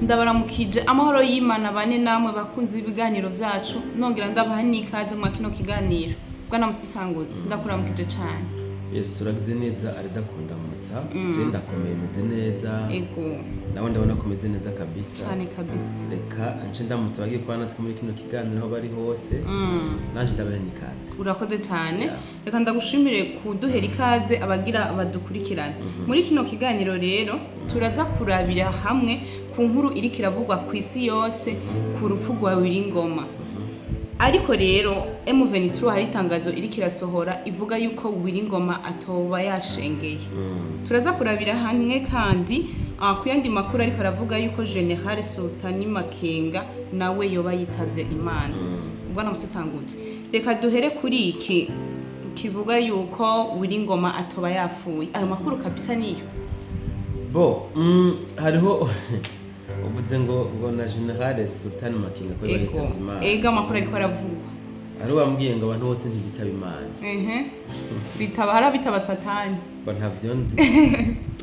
Ndabaramukije, amahoro y'Imana bane namwe bakunzi b'ibiganiro vyacu, nongera ndabaha n'ikaze mwa kino kiganiro. Bwana Musisanguzi, ndakuramukije cane. Yesu, uragize neza aridakundamutsa. Je ndakomeye, meze neza. Nawe ndabona ko umeze neza kabisa. Cane kabisa. Reka nce ndamutse abagiye kuba natwe muri kino kiganiro aho bari hose. Nanje ndabaha n'ikaze. Urakoze cyane. Reka ndagushimire kuduhera ikaze abagira badukurikirane muri kino kiganiro. Rero turaza kurabira hamwe ku nkuru iriko iravugwa ku isi yose ku rupfu rwa Willy. Ariko rero M23 hari itangazo iriko irasohora ivuga yuko Willy Ngoma atoba yashengeye. Turaza kurabira hamwe kandi ku yandi makuru ariko aravuga yuko General Sultani Makenga nawe yoba yitavye Imana. Bwana Musesanguzi, reka duhere kuri iki kivuga yuko Willy Ngoma atoba yapfuye. Ayo makuru kabisa niyo? Bo hariho uvuze ngo na General Sultan Makenga ko yitavye Imana. Ego, amakuru ariko aravugwa. Hariho bambwiye ngo abantu bose ntibitaba Imana. Ehe, bitaba, hari abitaba Satani. Ngo ntavyo nzi.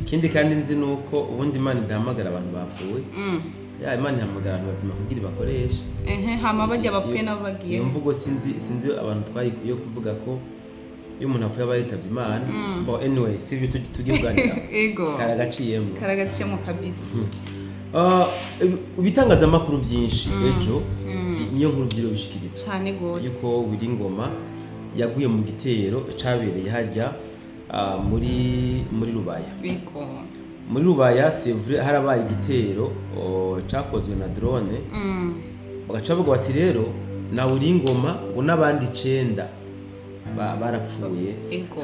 Ikindi kandi nzi ni uko ubundi Imana idahamagara abantu bapfuye. Ya, Imana ihamagara abantu bazima kugira ibakoreshe. Ehe, hama bajya bapfuye nabo bagiye. Iyo mvugo sinzi abantu twayikuye yo kuvuga ko iyo umuntu apfuye aba yitavye Imana. Bo anyway, si ibyo tugiye kuganira. Karagaciyemo. Karagaciyemo kabisa. Ibitangazamakuru byinshi ejo niyo nkuru byiro bishikiriza Cane gose. yuko Willy Ngoma yaguye mu gitero cabereye hajya muri Rubaya. Muri Rubaya, c'est vrai, harabaye igitero cakozwe na drone. Bagaca bavuga bati rero na Willy Ngoma ngo n'abandi icenda barapfuye,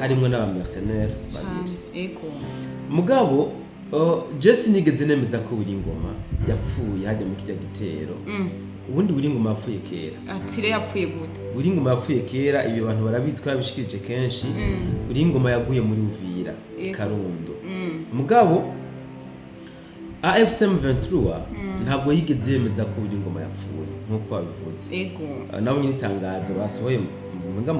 harimwo n'aba mercenaires babiri. Mugabo je sinigeze nemeza ko Willy Ngoma yapfuye hajya mu kirya gitero. Ubundi Willy Ngoma yapfuye kera. Ati rero yapfuye gute? Willy Ngoma yapfuye kera, ibi abantu barabizi ko yabishikirije kenshi. Willy Ngoma yaguye muri Uvira, Karundo. Mugabo AFC M23 ntabwo yigeze yemeza ko Willy Ngoma yapfuye nk'uko babivuze. Nabo nyine itangazo basohoye mu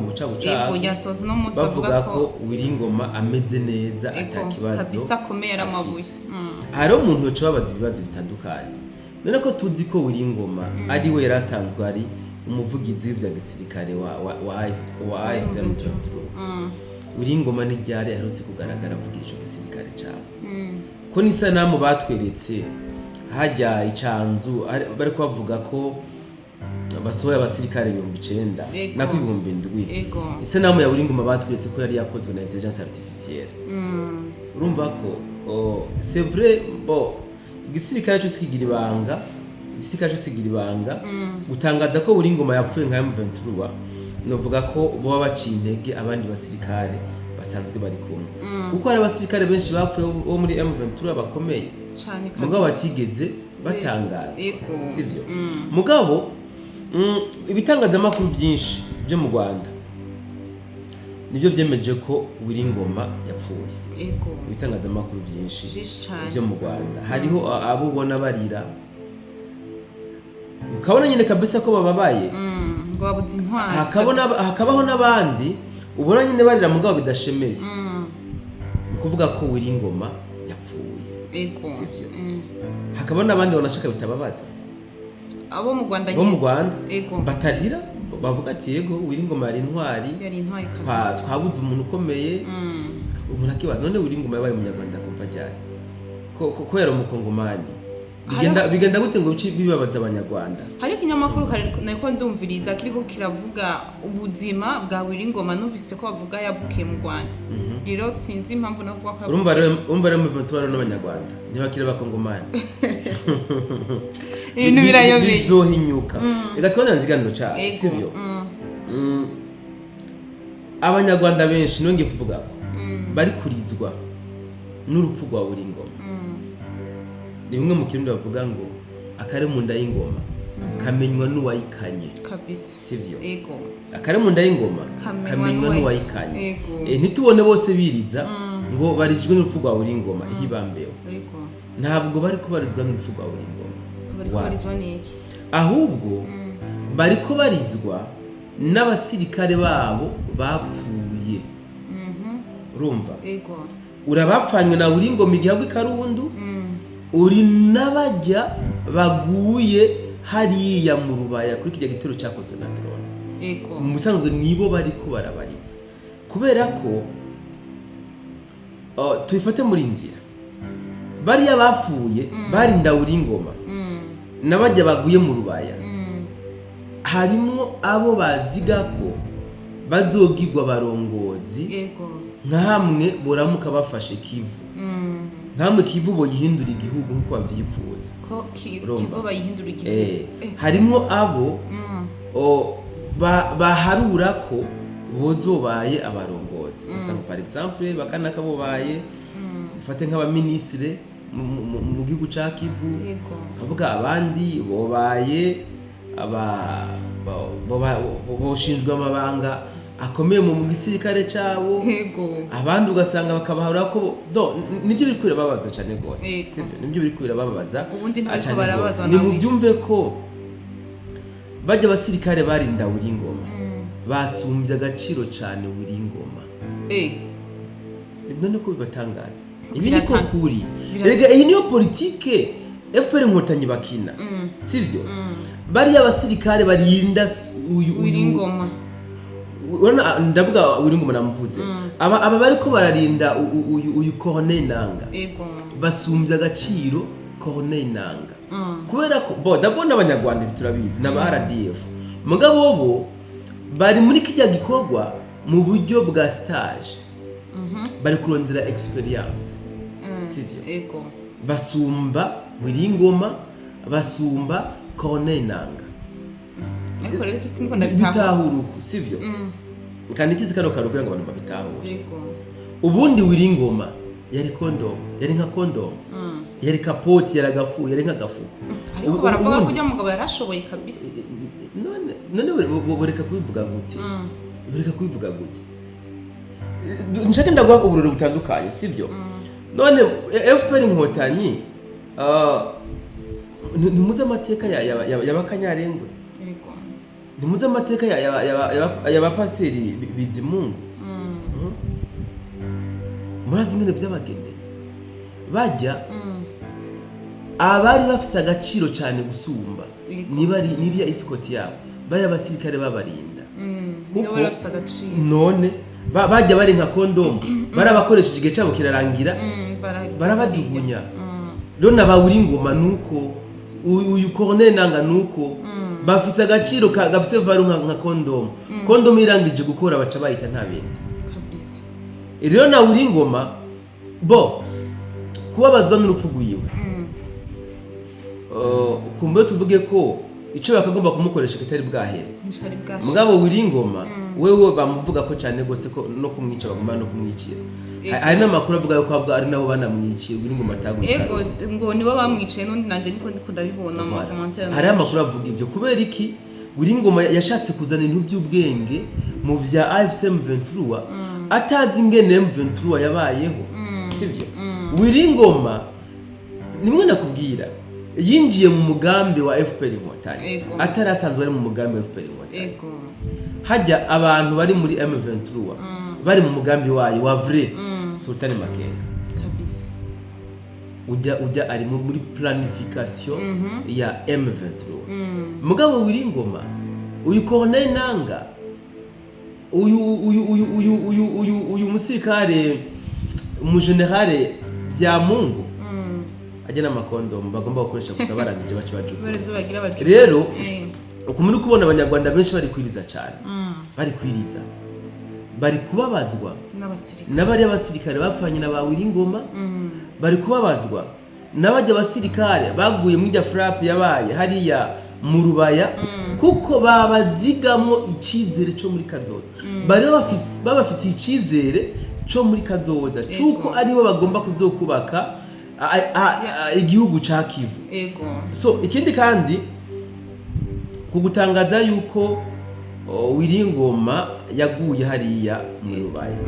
buca buca Ryasohotse uno munsi, bavuga bavuga ko ko Willy Ngoma ameze neza, ata kibazo kabisa, akomeye, ari amabuye. afise. Hariho umuntu yoca babaza ibibazo bitandukanye. None ko tuzi ko Willy Ngoma ari we yari asanzwe ari umuvugizi w'ibya gisirikare wa AFC M23, Willy Ngoma ntiryari aherutse kugaragara avugira ico gisirikare cawe? Ko n'isanamu batweretse hajya icanzu bariko bavuga ko basohoye abasirikare 9000, nako 7000, isanamu ya Willy Ngoma batweretse ko yari yakozwe na intelligence artificielle. Urumva ko c'est vrai, bo igisirikare cyose kigira ibanga, igisirikare cyose kigira ibanga. Gutangaza ko Willy Ngoma yapfuye nka M23, novuga ko boba baciye intege abandi basirikare basanzwe bari kumwe, kuko hari abasirikare benshi bapfuye bo muri M23 bakomeye, Cane mugabo kabisa. batigeze batangazwa. Sivyo? Mugabo ibitangazamakuru byinshi byo mu Rwanda nibyo vyemeje ko Willy Ngoma yapfuye. Ibitangazamakuru byinshi Vyinshi cane. byo mu Rwanda, hariho abo ubona barira, ukabona nyine kabisa ko bababaye. Ngo babuze intwari. Hakabaho n'abandi ubona nyine barira mugabo bidashemeye. Ni ukuvuga ko Willy Ngoma yapfuye. Sivyo? Hakaba n'abandi banashaka bitababaza. Abo mu Rwanda Bo mu nyene. Rwanda batarira, bavuga ati yego, Willy Ngoma yari intwari. Yari intwari kabisa. Twabuze umuntu ukomeye. Umuntu akibaza, none Willy Ngoma yabaye umunyarwanda kuva ryari? Ko yari umukongomani, bigenda gute ngo bice bibabaza abanyarwanda? Hari ikinyamakuru kare nariko ndumviriza kiriko kiravuga ubuzima bwa Willy Ngoma, numvise ko bavuga yavukiye mu Rwanda. Rero sinzi impamvu navuga ko Urumva rero, urumva rero mu rero n'abanyarwanda ntibakiri abakongomani. Ibintu birayobeye. Bizohinyuka. Reka twongere ikiganiro cyacu, sivyo? Abanyarwanda benshi, nongeye kuvuga ko bari kurizwa n'urupfu rwa Willy Ngoma. Ni bimwe mu Kirundi bavuga ngo akari mu nda y'ingoma kamenywa n'uwayikanye. Sivyo? Ego. Akari mu nda y'ingoma kamenywa kamenywa n'uwayikanye. Ntitubone bose biriza ngo barijwe n'urupfu rwa Willy Ngoma ihibambewe. Ntabwo bari kubarizwa n'urupfu rwa Willy Ngoma. Bariko barizwa n'iki? Ahubwo bariko barizwa n'abasirikare babo bapfuye. Urumva, urabapfanywe na Willy Ngoma igihe agwa i Karundu, uri n'abajya baguye hariya mu Rubaya kuri kirya gitero cyakozwe na drone. Mu bisanzwe nibo bariko barabariza, kubera ko tubifate muri nzira, bariya bapfuye barinda Ngoma n'abajya baguye mu Rubaya, harimwo abo baziga ko bazogirwa abarongozi nka hamwe boramuka bafashe Kivu, nka hamwe Kivu boyihindura igihugu nk'uko babyifuza. Ko Urumva? Kivu bayihindura igihugu. Harimwo abo baharura ko bozobaye abarongozi. Usanga par exemple bakanaka bobaye, ufate nk'abaminisitire mu gihugu ca Kivu, kavuga abandi bobaye boshinzwe amabanga akomeye mu gisirikare cabo, abandi ugasanga bakabaharura ko do nibyo biri birababaza cyane rwose. Sibyo? Nibyo biri birababaza Ubundi ntibariko cyane barabazwa rwose. Ni nawe. Mubyumve ko bajya abasirikare barinda Ngoma basumbye agaciro cyane Ngoma. None ko bibatangaza, ibi niko kuri. Erega iyi niyo politike FPR Inkotanyi bakina, sivyo? Bariya abasirikare barinda uyu Ngoma. Urabona, ndavuga Ngoma namuvuze. Aba bariko bararinda uyu Corneille Nanga basumbye agaciro Corneille Nanga, kubera ko bo ndabona Abanyarwanda, ibi turabizi, n'aba RDF, mugabo bo bari muri kijya gikorwa mu buryo bwa stage, bari kurondera experience, sivyo? Ego. Basumba Ngoma, basumba Corneille Nanga. Ariko rero siniko ndabitahura. Bitahura uku, sivyo? Kandi ikizi kano kantu kugira ngo abantu babitahure. Ubundi Ngoma yari kondomu, yari nka kondomu, yari kapoti, yari agafu, yari nk'agafuko. Ariko baravuga ko ujya mugabo yarashoboye kabisa. None boreka kubivuga gute? Boreka kubivuga gute? Nshake ndaguha uburori butandukanye, sibyo? None FPR Inkotanyi, ntimuzi amateka ya Bakanyarengwe? Ego. Ntimuzi amateka ya bapasiteri Bizimungu? Murazi ingene vyabagendeye bajya abari bafise agaciro cyane gusumba, niba ari niriya escort yabo, baya abasirikare babarinda. Nibo bari bafise agaciro. None bajya bari nka kondomu, barabakoresheje, igihe cyabo kirarangira, barabajugunya. Rero na Ngoma nuko, uyu Corneille Nanga nuko, bafise agaciro gafise value nka kondomu. Kondomu irangije gukora baca bayita, nta bindi. Kabisa. Rero na Ngoma bo kubabazwa n'urupfu rwiwe, kumbe tuvuge ko icyo bakagomba kumukoresha kitari bwahere. Nicari bwashe. Mugabo Ngoma wewe bamuvuga ko cyane rwose ko no kumwica bagomba no kumwicira. Hari n'amakuru avuga yuko ahubwo ari nabo banamwiciye Ngoma ataguye. Ego, ngo nibo bamwicaye, n'undi nanjye niko ndabibona mu commentaire. Hariho amakuru avuga ibyo. Kubera iki? Ngoma yashatse kuzana ibintu by'ubwenge mu vya AFC M23, atazi ingene M23 yabayeho, sivyo? Ngoma nimwe nakubwira yinjiye mu mugambi wa FPR Inkotanyi atari asanzwe ari mu mugambi wa FPR Inkotanyi. Hajya abantu bari muri M23 bari mu mugambi wayo wa vrai, Sultani Makenga Kabisa. ujya ari muri planification ya M23. Mugabo Ngoma, uyu Corneille Nanga, uyu musirikare, umugenerale Byamungu, ajya n'amakondomu bagomba gukoresha gusa, barangije baca bajugunya. Kubera ibyo bagira bajugunya. Rero uku muri kubona Abanyarwanda benshi bari kwiriza cyane, bari kwiriza, bari kubabazwa n'abasirikare, n'abariya basirikare bapfanye na ba Ngoma, bari kubabazwa n'abajya basirikare baguye muri frappe yabaye hariya mu Rubaya, kuko babazigamwo icyizere cyo muri kazoza. Bari babafitiye icyizere cyo muri kazoza cy'uko aribo bagomba kuzokubaka igihugu ca Kivu. So ikindi kandi, kugutangaza yuko Ngoma yaguye hariya mu Rubaya,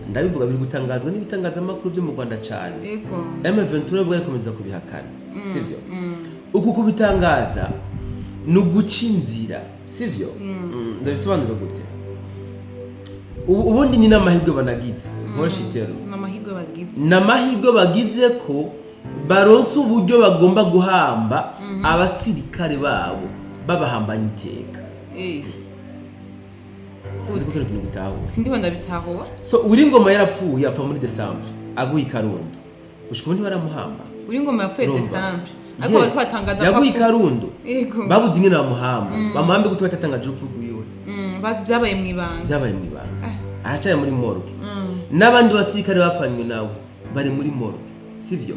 ndabivuga biri gutangazwa n'ibitangazamakuru byo mu Rwanda cyane. M23 bwo ikomeza kubihakana, sivyo? Uku kubitangaza ni uguca inzira, sivyo? Ndabisobanura gute? Ubundi ni n'amahirwe banagize nkoshitero. Ni amahirwe bagize. Ni amahirwe bagize ko baronse uburyo bagomba guhamba. Abasirikare babo babahambanye iteka. Sinzi ko kino kintu gitahura. Sindiho ndabitahura. So Willy Ngoma yarapfuye, apfa muri Décembre, aguye i Karundo, gushika ubu ntibaramuhamba. Willy Ngoma yapfuye Urumva? Décembre, ariko bariko batangaza ko Yaguye i apfuye. Karundo. Babuze ingene bamuhamba. Bamuhambe gute batatangaje urupfu rwiwe? Byabaye mu ibanga. Byabaye mu ibanga. Aracaye muri morgue. N'abandi basirikare bapfanywe nawe bari muri morgue, sivyo?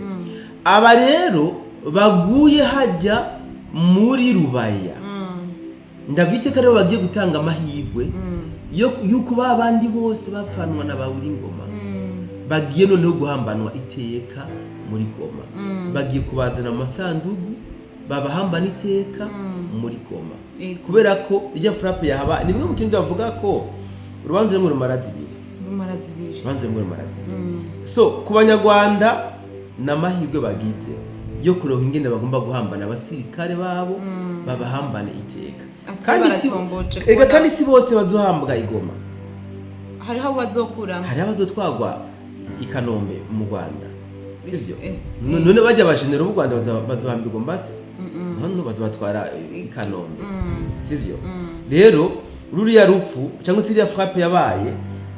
Aba rero baguye hajya muri Rubaya, ndabite ko aribo bagiye gutanga amahirwe yuko ba bandi bose bapfanwa na ba Willy Ngoma bagiye noneho guhambanwa iteka muri Goma. Bagiye kubazana mu masandugu, babahambana iteka muri Goma. Kubera ko ijya frappe yahaba ni bimwe mu kintu bavuga ko urubanza rumwe rumara zibiri. Rumara zibiri. Urubanza rumwe rumara zibiri. So ku Banyarwanda ni amahirwe bagize yo kuronka ingene bagomba guhambana abasirikare babo, babahambane iteka. Ati Kandi si baratomboje ega kubona. Kandi si bose bazohambwa i Goma. Hariho abo bazokuramo. Hariho abazotwagwa i Kanombe mu Rwanda, sivyo? Eh. None bajya abajenero b'u Rwanda bazohambirwa mbase? None bazobatwara i Kanombe, sivyo? Rero ruriya rupfu cyangwa se iriya frappe yabaye,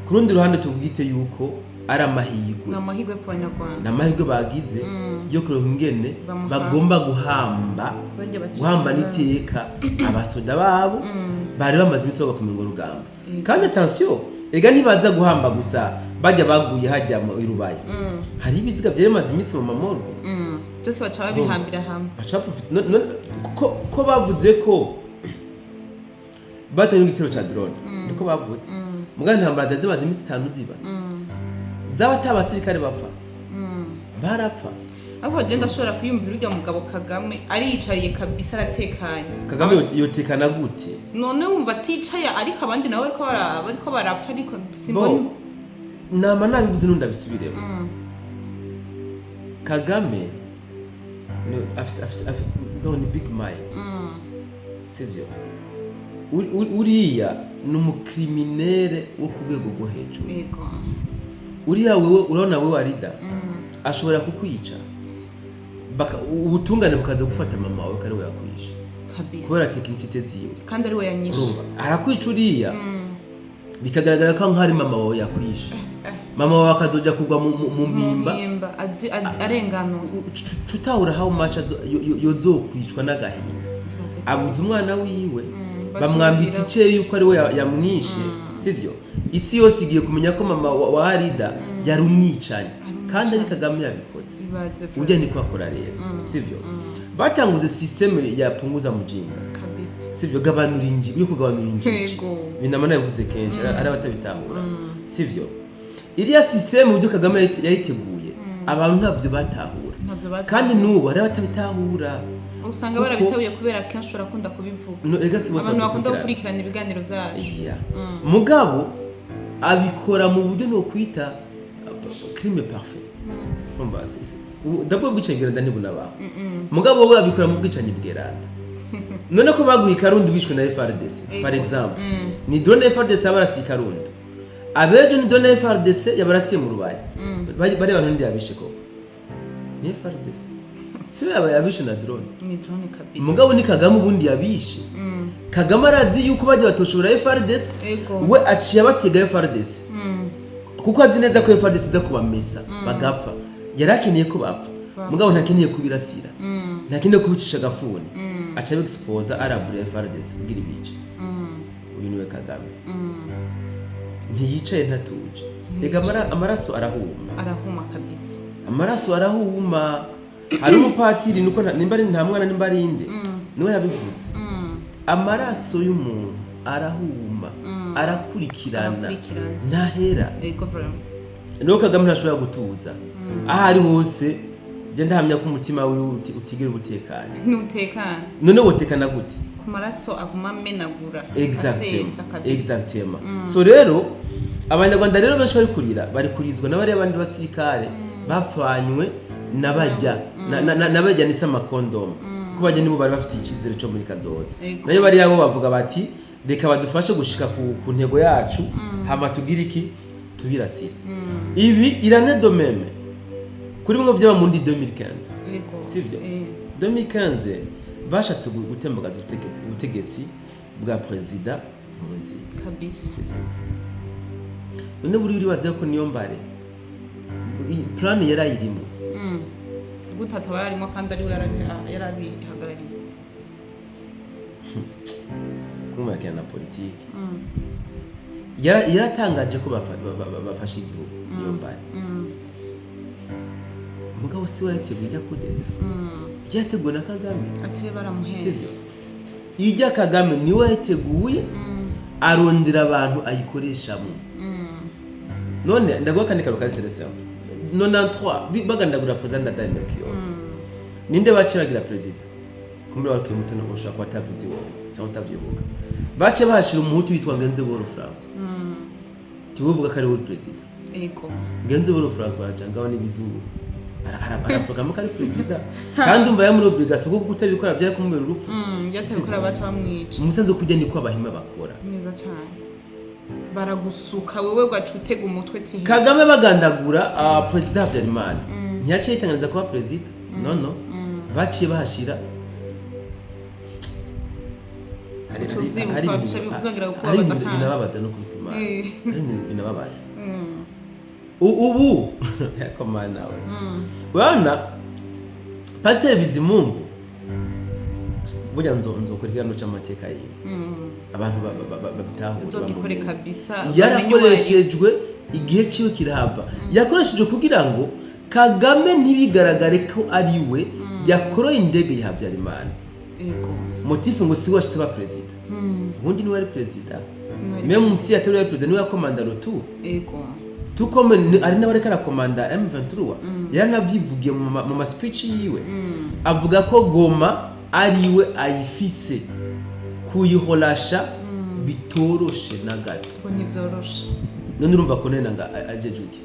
ku rundi ruhande tubwite yuko ari amahirwe. Ni amahirwe ku Banyarwanda. Ni amahirwe bagize yo kuronka ingene Bamuhamba. bagomba guhamba Barya basirikare guhamba babo. n'iteka abasoda babo bari bamaze iminsi bagakomera urwo rugamba. Kandi attention, ega ntibaza guhamba gusa bajya baguye hajya mu Irubaya. Hari ibiziga byari bimaze iminsi mu ma morgue. Byose baca babihambira hamwe. Baca ko bavuze ko batangiye igitero ca drone, niko bavuze. Mugabo intambara zari zimaze iminsi 5 ziba, zaba ata abasirikare bapfa, barapfa. Ariko agenda ashobora kwiyumvira urya mugabo Kagame ariyicariye kabisa, aratekanye. Kagame yotekana gute? None wumva aticaye, ariko abandi nabo bariko barapfa, ariko simbona. Bo nama nabivuze n'undi abisubiremo. Kagame ni afise no, ni big mind, sivyo? Uriya ni umu criminel wo ku rwego rwo hejuru. Uriya wewe urabona, wewe Arida, ashobora kukwica, ubutungane bukaza gufata mama wawe kari we yakwishe kubera technicité ziwe. Kandi ari we yanyishe. Urumva, arakwica uriya, bikagaragara ko nk'ari mama wawe yakwishe. Mama wawe akazoja kugwa mu mpimba. Mpimba arenganuwe. Cutahura how much yozokwicwa n'agahinda. Ibaze Abuze rwose. umwana wiwe, bamwambitse bacimugira. iceye yuko ari we yamwishe, sivyo? Isi yose igiye kumenya ko mama wa Arida yari umwicanyi, Ari kandi ari umwicanyi. Kagame yabikoze. Ibaze. Ujya niko akora rero, sivyo? Batanguze système ya punguza mujinga, sivyo? Gabanura inji yo kugabanura injiji. Binama nabivuze kenshi, ari abatabitahura, sivyo? Iriya système uburyo Kagame yayiteguye, abantu ntabyo batahura. Ntavyo batahura. Kandi n'ubu hari abatabitahura. Usanga Kuko barabitahuye kubera kenshi barakunda kubivuga. No, ega si bose Abantu bakunda badukurikirana. gukurikirana ibiganiro vyacu. Yeah. Mugabo abikora mu buryo no kwita crime parfait. Umva, d'abord ubwicanyi bweranda ntibunabaho. Mugabo we abikora mu bwicanyi bweranda. None ko baguye i Karundi wishwe na FARDC, par exemple, ni drone FARDC yabarasiye i Karundi, abejo ni drone FARDC yabarasiye mu Rubaya. Bari abantu ndi yabishe koko ni FARDC, si we yabishe na drone? Ni drone kabisa. Mugabo ni Kagame ubundi yabishe. Kagame arazi yuko bajya batoshobora FARDC. We aciye abatega FARDC, kuko azi neza ko FARDC iza kubamesa bagapfa. Yari akeneye ko bapfa. Mugabo ntakeneye kubirasira, ntakeneye kubicisha agafuni, aca abexposa arabura FARDC kugira ibice. Uyu niwe Kagame. Ntiyicaye, ntatuje. Rega amaraso arahuma. Arahuma kabisa. Amaraso arahuma. Hari umupatiri nuko nimba ari nta mwana, nimba ari inde, niwe yabivuze. Amaraso y'umuntu arahuma, arakurikirana. Arakurikirana. Ntahera. Ego vraiment. Rero Kagame ntashobora gutuza aho ari hose. Je ndahamya ko umutima wiwe utigera ubutekanye. Ntutekana. None wotekana gute? Ku maraso aguma amenagura, Exactement. asesa kabisa. Exactement. So rero Abanyarwanda rero benshi bari kurira, bari kurizwa n'abariya bandi basirikare bapfanywe n'abajya n'abajya nisa amakondomu, kuko bajya nibo bari bafite icyizere cyo muri kazoza. Nayo bariya bo bavuga bati reka badufashe gushika ku ntego yacu, hama tugire iki, tubirasire. Ibi irane de même kuri bimwe byaba muri 2015, Ego. sivyo? Eh. 2015. Bashatse gutembagaza ubutegetsi bwa Perezida Nkurunziza. None buri uribaza ko Niyombare iyi plan yari ayirimo? Gute ataba yarimo kandi ariwe yarabihagarariye? Kumubakira na politiki. Yaratangaje ko bafashe igihugu, Niyombare. Mugabo si we yateguye ijya kudeta. Ryateguwe na Kagame. Ati baramuhenze. Sibyo, ijya Kagame niwe yateguye, arondera abantu ayikoreshamo. None ndaguha akandi kantu kari intéressant. 93 bagandagura Perezida Ndadaye Melchior, ninde baciye bagira perezida? Kumbura wakiri muto, ntabwo ushobora kuba atabizi wowe cyangwa utabyibuka. Baciye bahashira umuhutu witwa Ngenzebuhoro François. Tibuvuga ko ari we perezida. Ngenzebuhoro François araja ngaho n'ibizuru, araproclama ko ari perezida, kandi umva yari muri obligation, kuko kutabikora byari kumubera urupfu. Byatewe ko baca bamwica. Umusanzu kurya niko abahima bakora. Neza cyane, baragusuka wewe ugaca utega umutwe tihe. Kagame bagandagura Perezida Habyarimana, ntiyaciye yitanganiza kuba perezida, no. Baciye bahashira Uca uvyibuka, hari bica ibintu byongera hari kukubabaza ibintu kandi. Binababaza no kuri Imana. Hari ibintu binababaza. Ubu ariko Mana we, urabona Pasiteri Bizimungu, burya nzokora ikiganiro c'amateka yiwe, abantu babitahure, Uzogikore. bamumenye. Kabisa, bamenye uwo ari we. Yarakoreshejwe, igihe ciwe kirahava, yakoreshejwe kugira ngo Kagame ntibigaragare ko ari we yakoroye indege ya Habyarimana. Motif ngo si we washitse aba perezida. Ubundi niwe ari perezida. Niwe ari Même perezida. si atari we ari perezida, niwe yakomanda retour. Tukome ari nawe ariko arakomanda M23. Yaranavyivugiye mu ma speech yiwe, avuga ko Goma ariwe ayifise, kuyiholasha bitoroshe na gato. Ko ntivyoroshe. None urumva ko none nga ajeje iki?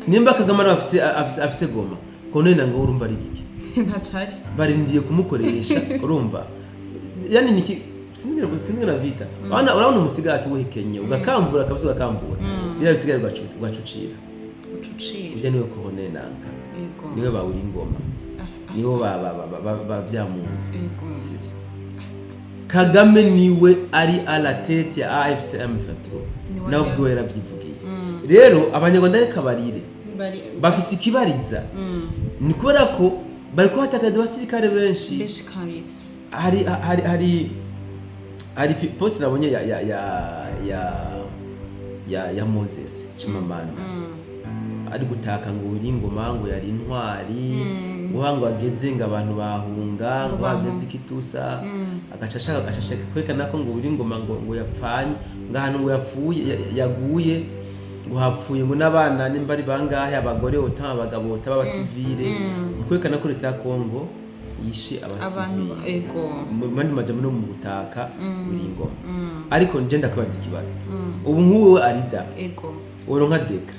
Nimba Kagame nawe afise Goma, ko none nga urumva ari biki? Ntacari. Barindiye kumukoresha, urumva yani niki? Singira vita. Urabona umusigati uhekenye ugakamvura kabisa, ugakamvura, biriya bisigaye ugacucira. Ucucira. Ujya niwe Corneille Nanga, niwe bawuri ingoma, nibo ba Byamungu. Sibyo, Kagame niwe ari à la tête ya AFC M23. Niwe. Nawe Ariyo. ubwo yarabyivugiye. Rero abanyarwanda reka barire, bafise ikibariza. Ni kubera ko bari kuhatakaza abasirikare benshi. Benshi kabisa. Hari post nabonye ya Moses Chimamanda, ari gutaka ngo uri ingoma, ngo yari intwari, ngo ngo ageze ngo abantu bahunga, ngo Ngo bahunga. hageze ikitusa, agaca ashaka kwerekana ko ngo uri ingoma ngo yapfanye, ngo ahantu ngo yapfuye yaguye, ngo hapfuye ngo n'abana nimba ari bangahe, abagore ota, abagabo ota, b'abasivile, mu kwerekana ko leta ya Kongo yishe abantu. Abasivile. Mu mandi majambo, no mu gutaka uri ingoma. Ariko nje ndakubaza ikibazo. Ubu nk'ubu we arida, woronka décret,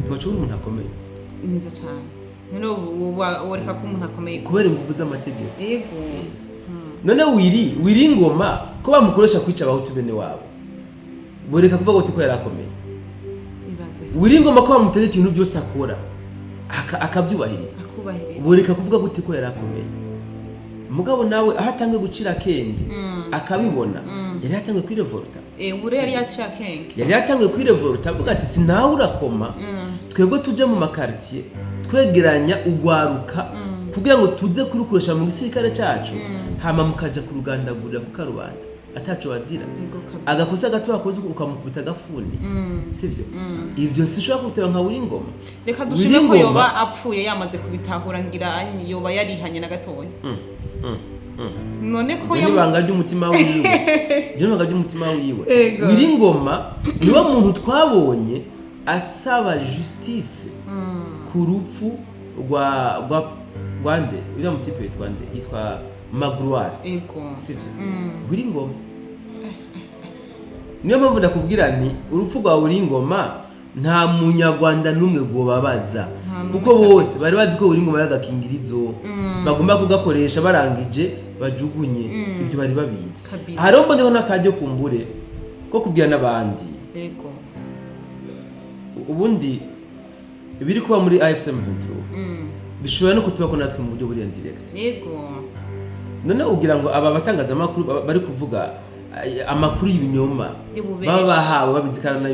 ntibacura umuntu akomeye. Neza cyane. None ubu woreka ko umuntu akomeye? Kubera ingufu z'amategeko. None wiri ingoma ko bamukoresha kwica abahutu bene wabo, boreka kuvuga ngo ko yari akomeye? Ibaze. Wiri ingoma ko bamutegeka ibintu byose akora akabyubahiriza, akubahiriza, boreka kuvuga gute ko yari akomeye? Mugabo nawe aho atangiye gucira akenge, akabibona, yari yatangiye kwirevolta. Ubu rero yari yaciye akenge. Yari yatangiye kwirevolta, avuga ati sinawe urakoma, twebwe tuje mu ma quartiers twegeranya ugwaruka kugira ngo tuze kurukoresha mu gisirikare cyacu, hama mukaja kurugandagurira ku karubanda ataco bazira. Ego kabisa. Agakosa gato wakoze ukamukubita agafuni, sivyo? Ivyo sishobora kubitera nka wuri ngoma. Reka dushime ko Wiri ngoma. yoba apfuye yamaze kubitahura, ngira yoba yarihanye na gatoya. None ko Iryo ni ibanga ry'umutima wiwe, iryo ni ibanga ry'umutima wiwe. Ego. Wiri ngoma niwe muntu twabonye asaba justice ku rupfu rwa nde? Uriya mu type yitwa nde? Yitwa Magloire. Sivyo? Wiri ngoma, niyo mpamvu ndakubwira nti urupfu rwa Wiri ngoma nta munyarwanda n'umwe rwobabaza, Nta n'umwe kuko bose bari bazi ko Wiri ngoma ari agakingirizo bagomba kugakoresha, barangije bajugunye. Ibyo bari babizi. Hariho mboneho n'akaryo kumbure ko kubwira n'abandi. Ubundi ibiri kuba muri AFC M23 bishobora no kutubako natwe mu buryo buri indirect. None ugira ngo aba batangazamakuru bari kuvuga amakuru y'ibinyoma Y'ububeshi. baba bahawe babizi kandi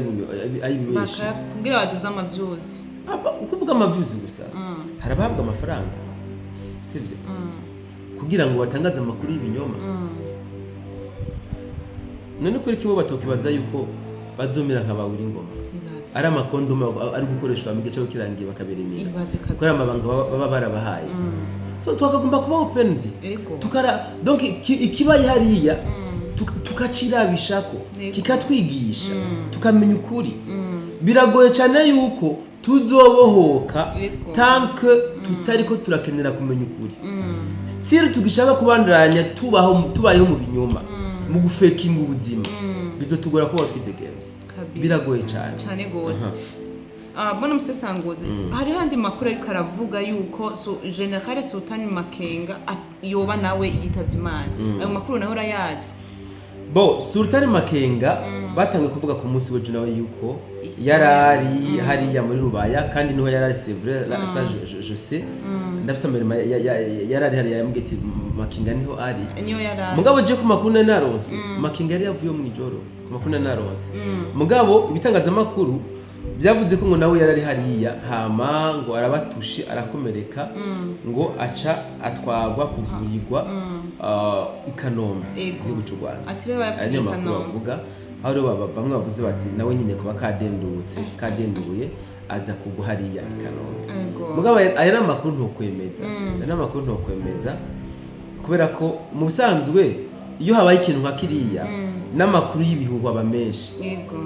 ay'ibibeshi Kugira baduze amavyuzi. Ukuvuga amavyuzi gusa, hari abahabwa amafaranga, sivyo, kugira ngo batangaze amakuru y'ibinyoma. None kuri kibo batokibaza yuko bazomera nka ba Willy Ngoma? Ibaze. Ari amakondoma ari gukoreshwa mu gihe cyo kirangiye bakabirimira Ibaze kuko ari kabisa. amabanga baba barabahaye. So twakagomba kuba opened, tukara donc ikibaye hariya tukacirabishako, kikatwigisha, tukamenya ukuri. Biragoye cyane yuko tuzobohoka tant que tutariko turakenera kumenya ukuri. Still tugishaka kubandanya tubaho, tubayeho mu binyoma, mu gufekinga ubuzima, bizotugora kuba twidegemvye. Biragoye cyane. Cyane gose. Bwana musesanguzi, hariho andi makuru ariko aravuga yuko General Sultani Makenga yoba nawe yitavye Imana. Ayo makuru nawe urayazi? Bo Sultani Makenga batangiye kuvuga ku munsi w'ejo nawe yuko yarari hariya muri Rubaya, kandi niho yarari, c'est vrai là, ça je sais, ndafise amerema yarari hariya, yambwiye ati Makenga niho ari. Niyo yarari. Mugabo je ku makuru nari naronse, Makenga yari yavuye mu ijoro, ku makuru nari naronse. Mugabo ibitangazamakuru byavuze ko ngo nawe yarari hariya, hama ngo arabatushe arakomereka, ngo aca atwagwa kuvurirwa i Kanombe, igihugu cy'u Rwanda. Ati rero Aya yapfiriye niyo i makuru Kanombe. bavuga, aho rero bamwe bavuze bati nawe nyine kuba kadendutse kadenduye aza kugwa hariya i Kanombe. Mugabo aya ni amakuru ntokwemeza. Aya ni amakuru ntokwemeza kubera ko mu busanzwe iyo habaye ikintu nka kiriya, n'amakuru y'ibihuha aba menshi,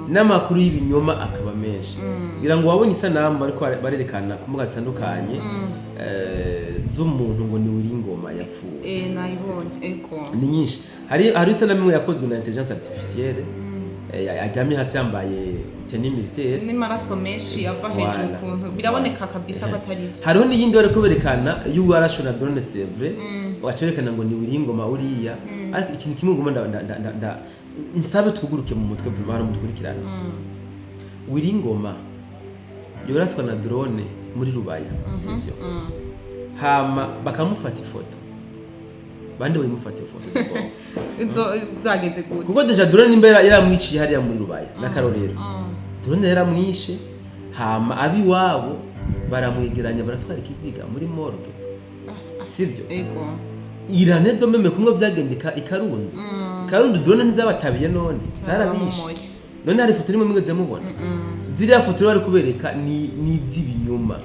n'amakuru y'ibinyoma akaba menshi. Ngira ngo wabonye isanamu bariko barerekana ku mbuga zitandukanye, z'umuntu ngo ni Willy Ngoma yapfuye. Nayibonye, ego. Ni nyinshi. Hari isanamu imwe yakozwe na intelligence artificielle, aryamye hasi yambaye tenue militaire. N'amaraso menshi ava hejuru. Voilà. Ukuntu biraboneka kabisa ko atari byo. Hariho n'iyindi bariko berekana y'uwarashwe na drone, c'est vrai, bagaca berekana ngo ni Willy Ngoma uriya. Ariko ikintu kimwe ngoma nsabe twuguruke mu mutwe vuba hano mudukurikirana. Willy Ngoma yoraswa na drone muri Rubaya, sivyo? Hama bakamufata ifoto, bande bayimufata ifoto d'abord? Izo byagenze gute? Kuko déjà drone nimba yaramwiciye hariya muri Rubaya n'akarorero, drone yaramwishe, hama abiwabo baramwegeranya baratwara ikiziga muri morgue, sivyo? Ego. Irane domeme kumwe byagendeka i Karundi. Karundi drone ntizabatabiye none zarabishe? Zarabamomoye. None hari ifoto nimwe mwigeze mubona? Ziriya foto bari kubereka ni iz'ibinyoma.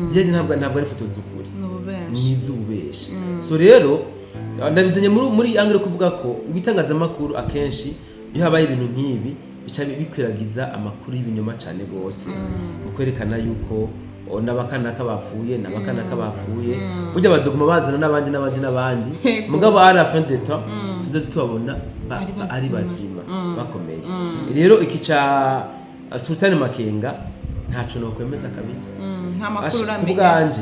Ziriya ntabwo ari ifoto z'ukuri. Ni ububenshi. Ni iz'ububeshi. So rero ndabizanye muri angle kuvuga ko ibitangazamakuru akenshi iyo habaye ibintu nk'ibi bica bikwiragiza amakuru y'ibinyoma cyane rwose, mu kwerekana yuko n'abakanaka bapfuye, n'abakanaka bapfuye. Burya bazoguma bazana n'abandi n'abandi n'abandi. Mugabo à la fin de temps tuzoze tubabona Ari ari bazima. bazima, bakomeye. Rero iki ca Sultani Makenga ntaco nokwemeza kabisa. Nta makuru Asha, ku uramenya. bwanje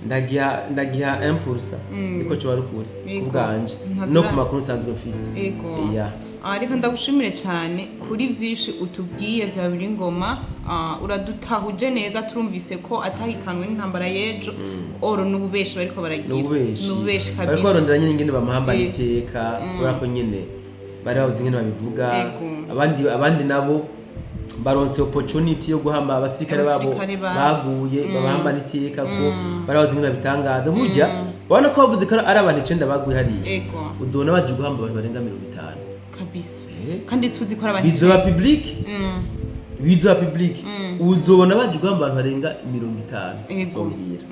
ndagiha 1% niko coba ari ukuri, ku bwanje no ku makuru nsanzwe mfise. Ego. Yeah. Reka ndagushimire cyane kuri byinshi utubwiye bya buri ngoma. Uradutahuje neza, turumvise ko atahitanwe n'intambara y'ejo, oro n'ububeshi bariko baragira. N'ububeshi. N'ububeshi Bariko kabisa. barondera nyine ingene bamuhambana iteka, kubera ko nyine bari babuze ingene babivuga. Abandi nabo baronse opportunity yo guhamba abasirikare babo Abasirikare babo. baguye, babahambana iteka ko bari babuze ingene babitangaza. Burya urabona ko bavuze ko ari abantu 9 baguye hariya, uzobona baje guhamba abantu barenga 50. Kabisa. Kandi tuzi ko ari abantu Bizoba public. Bizoba public, uzobona baje guhamba abantu barenga 50. Uzobwira.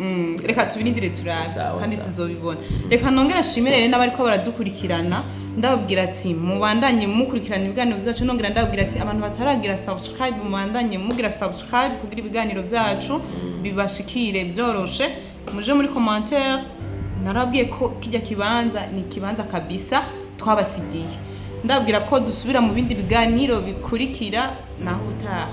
Reka tubirindire turabe. Sawa, kandi sawa. tuzobibona. Reka nongere ashimire rero n'abariko baradukurikirana, ndababwira ati mubandanye mukurikirana ibiganiro byacu. Nongera ndababwira ati abantu bataragira subscribe, mubandanye mugira subscribe kugira ibiganiro byacu bibashikire byoroshe. Muje muri commentaire, narabwiye ko kijya kibanza ni ikibanza kabisa twabasigiye. Ndababwira ko dusubira mu bindi biganiro bikurikira, naho utaha.